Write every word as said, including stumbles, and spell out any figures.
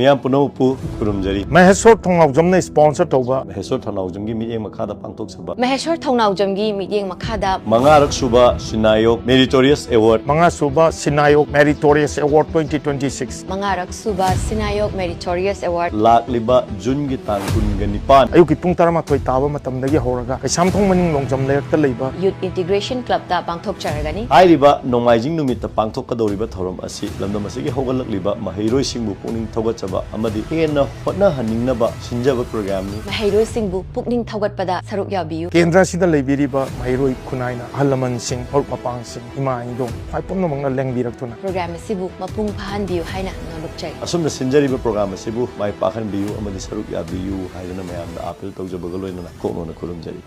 ꯃꯤꯌꯥꯝ ꯄꯨꯝꯅꯃꯛꯄꯨ ꯈꯨꯔꯨꯝꯖꯔꯤ꯫ ꯃꯍꯦꯁꯣꯔ ꯊꯣꯡꯅꯥꯎꯖꯝꯅ sponsor ꯇꯧꯕ꯫ ꯃꯍꯦꯁꯣꯔ ꯊꯣꯡꯅꯥꯎꯖꯝꯒꯤ ꯃꯤꯠꯌꯦꯡ ꯃꯈꯥꯗ ꯄꯥꯡꯊꯣꯛꯆꯕ꯫ ꯃꯍꯦꯁꯣꯔ ꯊꯣꯡꯅꯥꯎꯖꯝꯒꯤ ꯃꯤꯠꯌꯦꯡ ꯃꯈꯥꯗ꯫ ꯃꯉꯥꯔꯛ ꯁꯨꯕ ꯁꯤꯅꯥꯌꯣꯛ Meritorious Award꯫ ꯃꯉꯥ ꯁꯨꯕ ꯁꯤꯅꯥꯌꯣꯛ Meritorious Award twenty twenty-six꯫ ꯃꯉꯥꯔꯛ ꯁꯨꯕ ꯁꯤꯅꯥꯌꯣꯛ Meritorious Award꯫ ꯂꯥꯛꯂꯤꯕ ꯖꯨꯟꯒꯤ ꯇꯥꯡ ꯀꯨꯟꯒ ꯅꯤꯄꯥꯟ꯫ ꯑꯌꯨꯛꯀꯤ ꯄꯨꯡ ꯇꯔꯥꯃꯥꯊꯣꯏ ꯇꯥꯕ ꯃꯇꯝꯗꯒꯤ ꯍꯧꯔꯒ ꯀꯩꯁꯥꯝꯊꯣꯡ ꯃꯅꯤꯡ ꯂꯣꯡꯖꯝ ꯂꯩꯔꯛꯇ ꯂꯩꯕ Youth Integration Club ꯇ ꯄꯥꯡꯊꯣꯛꯆꯔꯒꯅꯤ꯫ ꯍꯥꯏꯔꯤꯕ ꯅꯣꯡꯃꯥꯏꯖꯤꯡ ꯅꯨꯃꯤꯠꯇ ꯄꯥꯡꯊꯣꯛꯀꯗꯧꯔꯤꯕ ꯊꯧꯔꯝ ꯑꯁꯤ ꯂꯝꯗꯝ ꯑꯁꯤꯒꯤ ꯍꯧꯒꯠꯂꯛꯂꯤꯕ ꯃꯍꯩꯔꯣꯏꯁꯤꯡꯕꯨ ꯄꯨꯛꯅꯤꯡ ꯊꯧꯒꯠꯆꯕ ꯑꯃꯗꯤ ꯍꯦꯟꯅ ꯍꯣꯠꯅꯍꯟꯅꯤꯡꯅꯕ ꯁꯤꯟꯖꯕ program ꯅꯤ꯫ ꯃꯍꯩꯔꯣꯏꯁꯤꯡꯕꯨ ꯄꯨꯛꯅꯤꯡ ꯊꯧꯒꯠꯄꯗ ꯁꯔꯨꯛ ꯌꯥꯕꯤꯌꯨ꯫ ꯀꯦꯟꯗ꯭ꯔ ꯑꯁꯤꯗ ꯂꯩꯕꯤꯔꯤꯕ ꯃꯍꯩꯔꯣꯏ ꯈꯨꯟꯅꯥꯏꯅ, ꯑꯍꯜ ꯂꯃꯟꯁꯤꯡ, ꯃꯔꯨꯞ ꯃꯄꯥꯡꯁꯤꯡ, ꯏꯃꯥ ꯏꯟꯗꯣꯝ, ꯈ꯭ꯋꯥꯏ ꯄꯨꯝꯅꯃꯛꯅ ꯂꯦꯡꯕꯤꯔꯛꯇꯨꯅ program ꯑꯁꯤꯕꯨ ꯃꯄꯨꯡ ꯐꯥꯍꯟꯕꯤꯌꯨ ꯍꯥꯏꯅ ꯅꯣꯜꯂꯨꯛꯆꯔꯤ꯫ ꯑꯁꯨꯝꯅ ꯁꯤꯟꯖꯔꯤꯕ program ꯑꯁꯤꯕꯨ ꯃꯥꯏ ꯄꯥꯛꯍꯟꯕꯤꯌꯨ ꯑꯃꯗꯤ ꯁꯔꯨꯛ ꯌꯥꯕꯤꯌꯨ ꯍꯥꯏꯗꯨꯅ ꯃꯌꯥꯝꯗ appeal ꯇꯧꯖꯕꯒ ꯂꯣꯏꯅꯅ ꯀꯣꯛꯅꯣꯅ ꯈꯨꯔꯨꯝꯖꯔꯤ꯫